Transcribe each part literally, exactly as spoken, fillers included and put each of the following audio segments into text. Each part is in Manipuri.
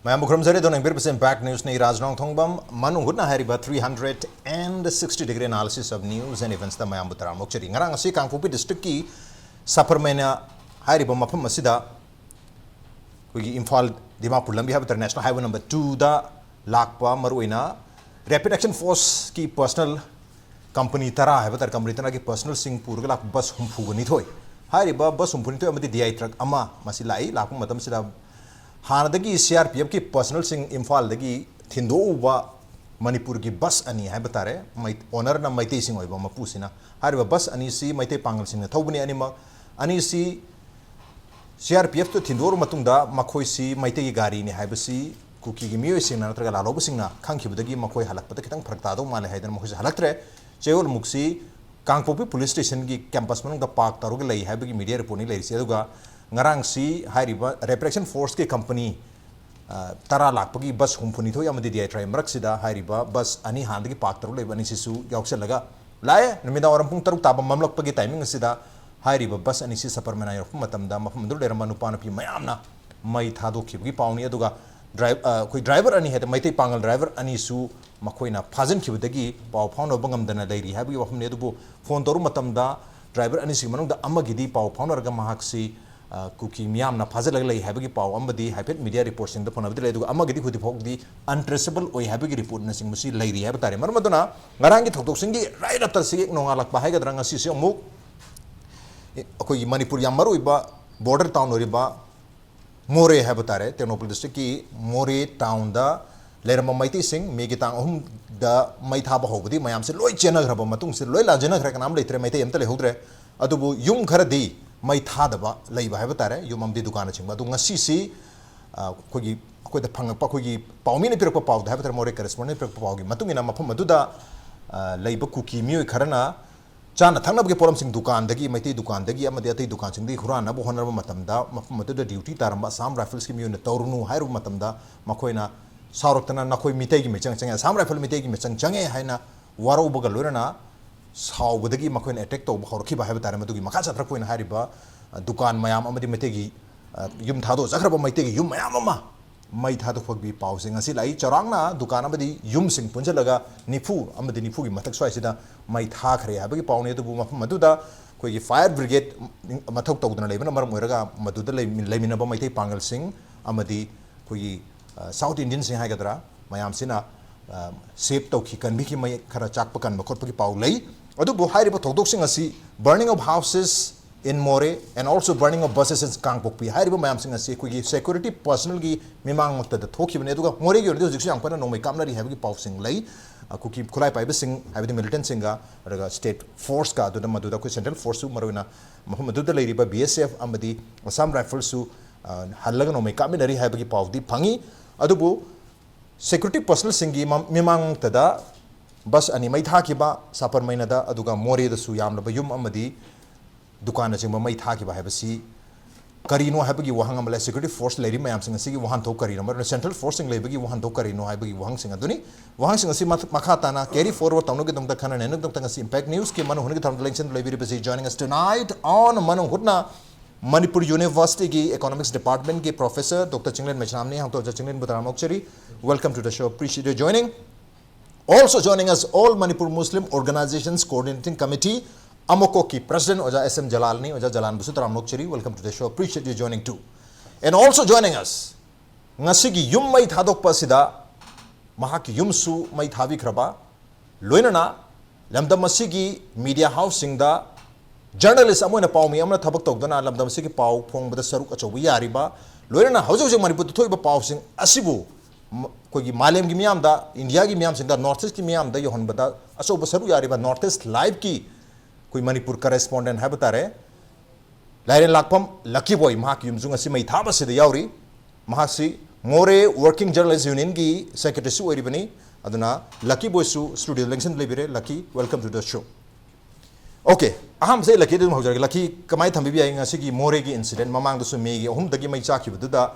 ꯃꯌꯥꯝꯕꯨ ꯈꯨꯔꯨꯝꯖꯔꯤ꯫ ꯑꯗꯣ ꯅꯪꯕꯤꯔꯤꯕꯁꯤ Impact Newsꯅꯤ꯫ ꯔꯥꯖ ꯅꯣꯡꯊꯣꯡꯕꯝ ꯃꯅꯨꯡ ꯍꯨꯠꯅ ꯍꯥꯏꯔꯤꯕ three hundred and sixty degree analysis of news and eventsꯇ ꯃꯌꯥꯝꯕꯨ ꯇꯔꯥꯝꯅ ꯑꯣꯛꯆꯔꯤ꯫ ꯉꯔꯥꯡ ꯑꯁꯤ ꯀꯥꯡꯄꯣꯛꯄꯤ districtꯀꯤ ꯁꯕꯔꯃꯦꯅ ꯍꯥꯏꯔꯤꯕ ꯃꯐꯝ ꯑꯁꯤꯗ ꯑꯩꯈꯣꯏꯒꯤ ꯏꯝꯐꯥꯜ ꯗꯤꯃꯥꯄꯨꯔ ꯂꯝꯕꯤ ꯍꯥꯏꯕ ꯇꯥꯔꯦ, National Highway number twoꯗ ꯂꯥꯛꯄ ꯃꯔꯨꯑꯣꯏꯅ Rapid Action Forceꯀꯤ personal company ꯇꯔꯥ ꯍꯥꯏꯕ ꯇꯥꯔꯦ, company ꯇꯔꯥꯒꯤ personalꯁꯤꯡ ꯄꯨꯔꯒ ꯂꯥꯛꯄ bus ꯍꯨꯝꯐꯨꯒ ꯅꯤꯊꯣꯏ, ꯍꯥꯏꯔꯤꯕ bus ꯍꯨꯝꯐꯨ ꯅꯤꯊꯣꯏ ꯑꯃꯗꯤ D I truck ꯑꯃ ꯃꯁꯤ ꯂꯥꯛꯏ꯫ ꯂꯥꯛꯄ ꯃꯇꯝꯁꯤꯗ ꯍꯥꯟꯅꯗꯒꯤ C R P Fꯀꯤ personalꯁꯤꯡ ꯏꯝꯐꯥꯜꯗꯒꯤ ꯊꯤꯟꯗꯣꯛꯎꯕ ꯃꯅꯤꯄꯨꯔꯒꯤ bus ꯑꯅꯤ ꯍꯥꯏꯕ ꯇꯥꯔꯦ, ꯃꯩ-, ownerꯅ ꯃꯩꯇꯩꯁꯤꯡ ꯑꯣꯏꯕ ꯃꯄꯨꯁꯤꯅ꯫ ꯍꯥꯏꯔꯤꯕ bus ꯑꯅꯤꯁꯤ ꯃꯩꯇꯩ ꯄꯥꯉꯜꯁꯤꯡꯅ ꯊꯧꯕꯅꯤ ꯑꯅꯤꯃꯛ꯫ ꯑꯅꯤꯁꯤ C R P Fꯇ ꯊꯤꯟꯗꯣꯛꯂꯕ ꯃꯇꯨꯡꯗ ꯃꯈꯣꯏꯁꯤ ꯃꯩꯇꯩꯒꯤ ꯒꯥꯔꯤꯅꯤ ꯍꯥꯏꯕꯁꯤ ꯀꯨꯀꯤꯒꯤ ꯃꯤꯑꯣꯏꯁꯤꯡꯅ ꯅꯠꯇ꯭ꯔꯒ ꯂꯥꯜꯍꯧꯕꯁꯤꯡꯅ ꯈꯪꯈꯤꯕꯗꯒꯤ ꯃꯈꯣꯏ ꯍꯜꯂꯛꯄꯗ ꯈꯤꯇꯪ ꯐꯔꯛ ꯇꯥꯗꯧ ꯃꯥꯜꯂꯦ ꯍꯥꯏꯗꯅ ꯃꯈꯣꯏꯁꯦ ꯍꯜꯂꯛꯇ꯭ꯔꯦ꯫ ꯆꯌꯣꯜꯃꯨꯛꯁꯤ ꯀꯥꯡꯄꯣꯛꯄꯤ police stationꯒꯤ campus ꯃꯅꯨꯡꯗ park ꯇꯧꯔꯒ ꯂꯩ ꯍꯥꯏꯕꯒꯤ media reportꯅꯤ ꯂꯩꯔꯤꯁꯤ꯫ ꯑꯗꯨꯒ ꯉꯔꯥꯡꯁꯤ ꯍꯥꯏꯔꯤꯕ Rapid Action Forceꯀꯤ company, ꯑ, ꯇꯔꯥ ꯂꯥꯛꯄꯒꯤ bus ꯍꯨꯝꯐꯨ ꯅꯤꯊꯣꯏ ꯑꯃꯗꯤ D I truck ꯃꯔꯛꯁꯤꯗ ꯍꯥꯏꯔꯤꯕ bus ꯑꯅꯤ ꯍꯥꯟꯅꯗꯒꯤ park ꯇꯧꯔꯒ ꯂꯩꯕ ꯑꯅꯤꯁꯤꯁꯨ ꯌꯥꯎꯁꯜꯂꯒ ꯂꯥꯛꯑꯦ꯫ ꯅꯨꯃꯤꯗꯥꯡ ꯋꯥꯏꯔꯝ ꯄꯨꯡ ꯇꯔꯨꯛ ꯇꯥꯕ ꯃꯝꯂꯛꯄꯒꯤ timing ꯑꯁꯤꯗ ꯍꯥꯏꯔꯤꯕ bus ꯑꯅꯤꯁꯤ ꯁꯕꯔꯃꯦꯅꯥ ꯌꯧꯔꯛꯄ ꯃꯇꯝꯗ ꯃꯐꯝ ꯑꯗꯨꯗ ꯂꯩꯔꯝꯕ ꯅꯨꯄꯥ ꯅꯨꯄꯤ ꯃꯌꯥꯝꯅ ꯃꯩ ꯊꯥꯗꯣꯛꯈꯤꯕꯒꯤ ꯄꯥꯎꯅꯤ꯫ ꯑꯗꯨꯒ ꯗ꯭ꯔꯥꯏ-, ꯑ, ꯑꯩꯈꯣꯏ driver ꯑꯅꯤ ꯍꯥꯏꯗꯤ ꯃꯩꯇꯩ ꯄꯥꯉꯜ driver ꯑꯅꯤꯁꯨ ꯃꯈꯣꯏꯅ ꯐꯥꯖꯤꯟꯈꯤꯕꯗꯒꯤ ꯄꯥꯎ ꯐꯥꯎꯅꯕ ꯉꯝꯗꯅ ꯂꯩꯔꯤ ꯍꯥꯏꯕꯒꯤ ꯋꯥꯐꯝꯅꯤ꯫ ꯑꯗꯨꯕꯨ phone ꯇꯧꯔꯨꯕ ꯃꯇꯝꯗ driver ꯑꯅꯤꯁꯤꯒꯤ ꯃꯅꯨꯡꯗ ꯑꯃꯒꯤꯗꯤ ꯄꯥꯎ ꯐꯥꯎꯅꯔꯒ ꯃꯍꯥꯛꯁꯤ, ꯑ, ꯀꯨꯀꯤ ꯃꯤꯌꯥꯝꯅ ꯐꯥꯖꯤꯜꯂꯒ ꯂꯩ ꯍꯥꯏꯕꯒꯤ ꯄꯥꯎ ꯑꯃꯗꯤ ꯍꯥꯏꯐꯦꯠ media reportꯁꯤꯡꯗ ꯐꯪꯅꯕꯗꯤ ꯂꯩ, ꯑꯗꯨꯒ ꯑꯃꯒꯤꯗꯤ ꯍꯧꯖꯤꯛ ꯐꯥꯎꯕꯗꯤ untraceable ꯑꯣꯏ ꯍꯥꯏꯕꯒꯤ reportꯅꯆꯤꯡꯕꯁꯤ ꯂꯩꯔꯤ ꯍꯥꯏꯕ ꯇꯥꯔꯦ꯫ ꯃꯔꯝ ꯑꯗꯨꯅ ꯉꯔꯥꯡꯒꯤ ꯊꯧꯗꯣꯛꯁꯤꯡꯒꯤ right afterꯁꯤ ꯍꯦꯛ ꯅꯣꯡꯉꯥꯜꯂꯛꯄ ꯍꯥꯏꯒꯗ꯭ꯔꯥ, ꯉꯁꯤꯁꯤ ꯑꯃꯨꯛ ꯑꯩꯈꯣꯏꯒꯤ ꯃꯅꯤꯄꯨꯔ ꯌꯥꯝ ꯃꯔꯨꯑꯣꯏꯕ border town ꯑꯣꯏꯔꯤꯕ ꯃꯣꯔꯦ ꯍꯥꯏꯕ ꯇꯥꯔꯦ, ꯇꯦꯡꯅꯧꯄꯜ districtꯀꯤ ꯃꯣꯔꯦ townꯗ ꯂꯩꯔꯝꯕ ꯃꯩꯇꯩꯁꯤꯡ ꯃꯦꯒꯤ ꯇꯥꯡ ꯑꯍꯨꯝꯗ ꯃꯩ ꯊꯥꯕ ꯍꯧꯕꯗꯤ ꯃꯌꯥꯝꯁꯦ ꯂꯣꯏ ꯆꯦꯟꯅꯈ꯭ꯔꯕ ꯃꯇꯨꯡꯁꯤꯗ, ꯂꯣꯏ ꯂꯥꯟꯖꯦꯟꯅꯈ꯭ꯔꯦ, ꯀꯅꯥꯝ ꯂꯩꯇ꯭ꯔꯦ, ꯃꯩꯇꯩ ꯑꯝꯇ ꯂꯩꯍꯧꯗ꯭ꯔꯦ꯫ ꯑꯗꯨꯕꯨ ꯌꯨꯝ ꯈꯔꯗꯤ ꯃꯩ ꯊꯥꯗꯕ ꯂꯩꯕ ꯍꯥꯏꯕ ꯇꯥꯔꯦ, ꯌꯨꯝ ꯑꯃꯗꯤ ꯗꯨꯀꯥꯟꯅꯆꯤꯡꯕ꯫ ꯑꯗꯨ ꯉꯁꯤꯁꯤ, ꯑ, ꯑꯩꯈꯣꯏꯒꯤ, ꯑꯩꯈꯣꯏꯗ ꯐꯪꯉꯛꯄ, ꯑꯩꯈꯣꯏꯒꯤ ꯄꯥꯎꯃꯤꯅ ꯄꯤꯔꯛꯄ ꯄꯥꯎꯗ ꯍꯥꯏꯕ ꯇꯥꯔꯦ, ꯃꯣꯔꯦ correspondent ꯄꯤꯔꯛꯄ ꯄꯥꯎꯒꯤ ꯃꯇꯨꯡ ꯏꯟꯅ, ꯃꯐꯝ ꯑꯗꯨꯗ, ꯑ, ꯂꯩꯕ ꯀꯨꯀꯤ ꯃꯤꯑꯣꯏ ꯈꯔꯅ ꯆꯥꯅ ꯊꯛꯅꯕꯒꯤ ꯄꯣꯠꯂꯝꯁꯤꯡ ꯗꯨꯀꯥꯟꯗꯒꯤ, ꯃꯩꯇꯩ ꯗꯨꯀꯥꯟꯗꯒꯤ ꯑꯃꯗꯤ ꯑꯇꯩ ꯗꯨꯀꯥꯟꯁꯤꯡꯗꯒꯤ ꯍꯨꯔꯥꯟꯅꯕ ꯍꯣꯠꯅꯔꯕ ꯃꯇꯝꯗ, ꯃꯐꯝ ꯑꯗꯨꯗ duty ꯇꯥꯔꯝꯕ Assam Riflesꯀꯤ ꯃꯤꯑꯣꯏꯅ "ꯇꯧꯔꯨꯅꯨ" ꯍꯥꯏꯔꯨꯕ ꯃꯇꯝꯗ, ꯃꯈꯣꯏꯅ ꯁꯥꯎꯔꯛꯇꯅ "ꯅꯈꯣꯏ ꯃꯤꯇꯩꯒꯤ ꯃꯤꯆꯪ ꯆꯪꯉꯦ, Assam Rifle ꯃꯤꯇꯩꯒꯤ ꯃꯤꯆꯪ ꯆꯪꯉꯦ" ꯍꯥꯏꯅ ꯋꯥꯔꯧꯕꯒ ꯂꯣꯏꯅꯅ ꯁꯥꯎꯕꯗꯒꯤ ꯃꯈꯣꯏꯅ attack ꯇꯧꯕ ꯍꯧꯔꯛꯈꯤꯕ ꯍꯥꯏꯕ ꯇꯥꯔꯦ꯫ ꯃꯗꯨꯒꯤ ꯃꯈꯥ ꯆꯠꯊꯔꯛꯄ ꯑꯣꯏꯅ ꯍꯥꯏꯔꯤꯕ, ꯑ, ꯗꯨꯀꯥꯟ ꯃꯌꯥꯝ ꯑꯃꯗꯤ ꯃꯩꯇꯩꯒꯤ, ꯑ, ꯌꯨꯝ ꯊꯥꯗꯣꯛꯆꯈ꯭ꯔꯕ ꯃꯩꯇꯩꯒꯤ ꯌꯨꯝ ꯃꯌꯥꯝ ꯑꯃ ꯃꯩ ꯊꯥꯗꯣꯛꯄꯒꯤ ꯄꯥꯎꯁꯦ ꯉꯁꯤ ꯂꯥꯛꯏ꯫ ꯆꯥꯎꯔꯥꯛꯅ ꯗꯨꯀꯥꯟ ꯑꯃꯗꯤ ꯌꯨꯝꯁꯤꯡ ꯄꯨꯟꯁꯤꯜꯂꯒ ꯅꯤꯐꯨ ꯑꯃꯗꯤ ꯅꯤꯐꯨꯒꯤ ꯃꯊꯛ ꯁ꯭ꯋꯥꯏꯁꯤꯗ ꯃꯩ ꯊꯥꯈ꯭ꯔꯦ ꯍꯥꯏꯕꯒꯤ ꯄꯥꯎꯅꯤ꯫ ꯑꯗꯨꯕꯨ ꯃꯐꯝ ꯑꯗꯨꯗ ꯑꯩꯈꯣꯏꯒꯤ fire brigade ꯃꯊꯧ ꯇꯧꯗꯅ ꯂꯩꯕꯅ ꯃꯔꯝ ꯑꯣꯏꯔꯒ ꯃꯗꯨꯗ ꯂꯩꯃꯤ-, ꯂꯩꯃꯤꯟꯅꯕ ꯃꯩꯇꯩ ꯄꯥꯡꯒꯜꯁꯤꯡ ꯑꯃꯗꯤ ꯑꯩꯈꯣꯏꯒꯤ, ꯑ, South Indianꯁꯤꯡ ꯍꯥꯏꯒꯗ꯭ꯔꯥ, ꯃꯌꯥꯝꯁꯤꯅ, ꯑ, save ꯇꯧꯈꯤ, ꯀꯟꯕꯤꯈꯤ, ꯃꯩ ꯈꯔ ꯆꯥꯛꯄ ꯀꯟꯕ ꯈꯣꯠꯄꯒꯤ ꯄꯥꯎ ꯂꯩ꯫ ꯑꯗꯨꯕꯨ ꯍꯥꯏꯔꯤꯕ ꯊꯧꯗꯣꯛꯁꯤꯡ ꯑꯁꯤ burning of houses in Moreh and also burning of buses in ꯀꯥꯡꯄꯣꯛꯄꯤ ꯍꯥꯏꯔꯤꯕ ꯃꯌꯥꯝꯁꯤꯡ ꯑꯁꯤ ꯑꯩꯈꯣꯏꯒꯤ security personnelꯒꯤ ꯃꯤꯃꯥꯡꯃꯛꯇꯗ ꯊꯣꯛꯈꯤꯕꯅꯤ꯫ ꯑꯗꯨꯒ ꯃꯣꯔꯦꯒꯤ ꯑꯣꯏꯅꯗꯤ ꯍꯧꯖꯤꯛꯁꯨ ꯌꯥꯝ ꯀꯟꯅ ꯅꯣꯡꯃꯩ ꯀꯥꯞꯅꯔꯤ ꯍꯥꯏꯕꯒꯤ ꯄꯥꯎꯁꯤꯡ ꯂꯩ꯫ ꯑ, ꯀꯨꯀꯤ ꯈꯨꯠꯂꯥꯏ ꯄꯥꯏꯕꯁꯤꯡ, ꯍꯥꯏꯕꯗꯤ militantꯁꯤꯡꯒ, ꯑꯗꯨꯒ state forceꯀ, ꯑꯗꯨꯗ ꯃꯗꯨꯗ ꯑꯩꯈꯣꯏ central forceꯁꯨ ꯃꯔꯨꯑꯣꯏꯅ ꯃꯐꯝ ꯑꯗꯨꯗ ꯂꯩꯔꯤꯕ B S F ꯑꯃꯗꯤ Assam Riflesꯁꯨ, ꯑ, ꯍꯜꯂꯒ ꯅꯣꯡꯃꯩ ꯀꯥꯞꯃꯤꯟꯅꯔꯤ ꯍꯥꯏꯕꯒꯤ ꯄꯥꯎꯗꯤ ꯐꯪꯉꯤ꯫ ꯑꯗꯨꯕꯨ security personnelꯁꯤꯡꯒꯤ ꯃ-, ꯃꯤꯃꯥꯡꯃꯛꯇꯗ bus ꯑꯅꯤ ꯃꯩ ꯊꯥꯈꯤꯕ, ꯁꯥꯄꯔꯃꯩꯅꯗ, ꯑꯗꯨꯒ ꯃꯣꯔꯦꯗꯁꯨ ꯌꯥꯝꯂꯕ ꯌꯨꯝ ꯑꯃꯗꯤ ꯗꯨꯀꯥꯟꯅꯆꯤꯡꯕ ꯃꯩ ꯊꯥꯈꯤꯕ ꯍꯥꯏꯕꯁꯤ ꯀꯔꯤꯅꯣ ꯍꯥꯏꯕꯒꯤ ꯋꯥꯍꯪ ꯑꯃ ꯂꯩ꯫ Security force ꯂꯩꯔꯤꯕ ꯃꯌꯥꯝꯁꯤꯡ ꯑꯁꯤꯒꯤ ꯋꯥꯍꯟꯊꯣꯛ ꯀꯔꯤꯅꯣ? ꯃꯔꯨꯑꯣꯏꯅ central forceꯁꯤꯡ ꯂꯩꯕꯒꯤ ꯋꯥꯍꯟꯊꯣꯛ ꯀꯔꯤꯅꯣ ꯍꯥꯏꯕꯒꯤ ꯋꯥꯍꯪꯁꯤꯡ ꯑꯗꯨꯅꯤ꯫ ꯋꯥꯍꯪꯁꯤꯡ ꯑꯁꯤ ꯃꯊ-, ꯃꯈꯥ ꯇꯥꯅ carry forward ꯇꯧꯅꯕꯒꯤꯗꯃꯛꯇ ꯈꯟꯅ ꯅꯩꯅꯕꯒꯤꯗꯃꯛꯇ ꯉꯁꯤ Impact Newsꯀꯤ ꯃꯅꯨꯡ ꯍꯨꯠꯅꯒꯤ ꯊꯧꯔꯝꯗ ꯂꯦꯡꯁꯤꯟꯗꯨꯅ ꯂꯩꯕꯤꯔꯤꯕꯁꯤ, joining us tonight on ꯃꯅꯨꯡ ꯍꯨꯠꯅ Manipur Universityꯒꯤ Economics Departmentꯀꯤ Professor Doctor Chinglen ꯃꯩꯁꯅꯥꯝꯅꯤ꯫ ꯍꯥꯡꯇꯣꯛꯆ ꯆꯤꯡꯂꯦꯟꯕꯨ ꯇꯔꯥꯝꯅ ꯑꯣꯛꯆꯔꯤ꯫ Welcome to the show. Appreciate your joining. Also joining us, All Manipur Muslim Organizations Coordinating Committee, ꯑꯃꯣꯀꯣꯛꯀꯤ President ꯑꯣꯖꯥ S M ꯖꯂꯥꯜꯅꯤ꯫ ꯑꯣꯖꯥ ꯖꯂꯥꯜꯕꯨꯁꯨ ꯇꯔꯥꯝꯅ ꯑꯣꯛꯆꯔꯤ꯫ Welcome to the show. Appreciate you joining too. And also joining us, ꯉꯁꯤꯒꯤ ꯌꯨꯝ ꯃꯩ ꯊꯥꯗꯣꯛꯄ ꯑꯁꯤꯗ ꯃꯍꯥꯛꯀꯤ ꯌꯨꯝꯁꯨ ꯃꯩ ꯊꯥꯕꯤꯈ꯭ꯔꯕ, ꯂꯣꯏꯅꯅ ꯂꯝꯗꯝ ꯑꯁꯤꯒꯤ media houseꯁꯤꯡꯗ journalist ꯑꯃ ꯑꯣꯏꯅ ꯄꯥꯎꯃꯤ ꯑꯃꯅ ꯊꯕꯛ ꯇꯧꯗꯨꯅ ꯂꯝꯗꯝ ꯑꯁꯤꯒꯤ ꯄꯥꯎ ꯐꯣꯡꯕꯗ ꯁꯔꯨꯛ ꯑꯆꯧꯕ ꯌꯥꯔꯤꯕ, ꯂꯣꯏꯅꯅ ꯍꯧꯖꯤꯛ ꯍꯧꯖꯤꯛ ꯃꯅꯤꯄꯨꯔꯗ ꯊꯣꯛꯏꯕ ꯄꯥꯎꯁꯤꯡ ꯑꯁꯤꯕꯨ ꯃ-, ꯑꯩꯈꯣꯏꯒꯤ ꯃꯥꯂꯦꯝꯒꯤ ꯃꯤꯌꯥꯝꯗ, ꯏꯟꯗꯤꯌꯥꯒꯤ ꯃꯤꯌꯥꯝꯁꯤꯡꯗ, North Eastꯀꯤ ꯃꯤꯌꯥꯝꯗ ꯌꯧꯍꯟꯕꯗ ꯑꯆꯧꯕ ꯁꯔꯨꯛ ꯌꯥꯔꯤꯕ North East Liveꯀꯤ ꯑꯩꯈꯣꯏ ꯃꯅꯤꯄꯨꯔ correspondent ꯍꯥꯏꯕ ꯇꯥꯔꯦ, ꯂꯥꯏꯔꯦꯟ ꯂꯥꯛꯄꯝ Lucky Boy, ꯃꯍꯥꯛꯀꯤ ꯌꯨꯝꯁꯨ ꯉꯁꯤ ꯃꯩ ꯊꯥꯕ ꯑꯁꯤꯗ ꯌꯥꯎꯔꯤ꯫ ꯃꯍꯥꯛꯁꯤ Moreh Working Journalist Unionꯒꯤ secretaryꯁꯨ ꯑꯣꯏꯔꯤꯕꯅꯤ꯫ ꯑꯗꯨꯅ Lucky Boyꯁꯨ studio ꯂꯦꯡꯁꯤꯟ ꯂꯩꯕꯤꯔꯦ꯫ Lucky, welcome to the show. Okay, ꯑꯍꯥꯟꯕꯁꯦ Luckyꯗ ꯑꯗꯨꯝ ꯍꯧꯖꯔꯒꯦ꯫ Lucky, ꯀꯃꯥꯏꯅ ꯊꯝꯕꯤꯕ ꯌꯥꯏ ꯉꯁꯤꯒꯤ ꯃꯣꯔꯦꯒꯤ incident? ꯃꯃꯥꯡꯗꯁꯨ ꯃꯦꯒꯤ ꯑꯍꯨꯝꯗꯒꯤ ꯃꯩ ꯆꯥꯛꯈꯤꯕꯗꯨꯗ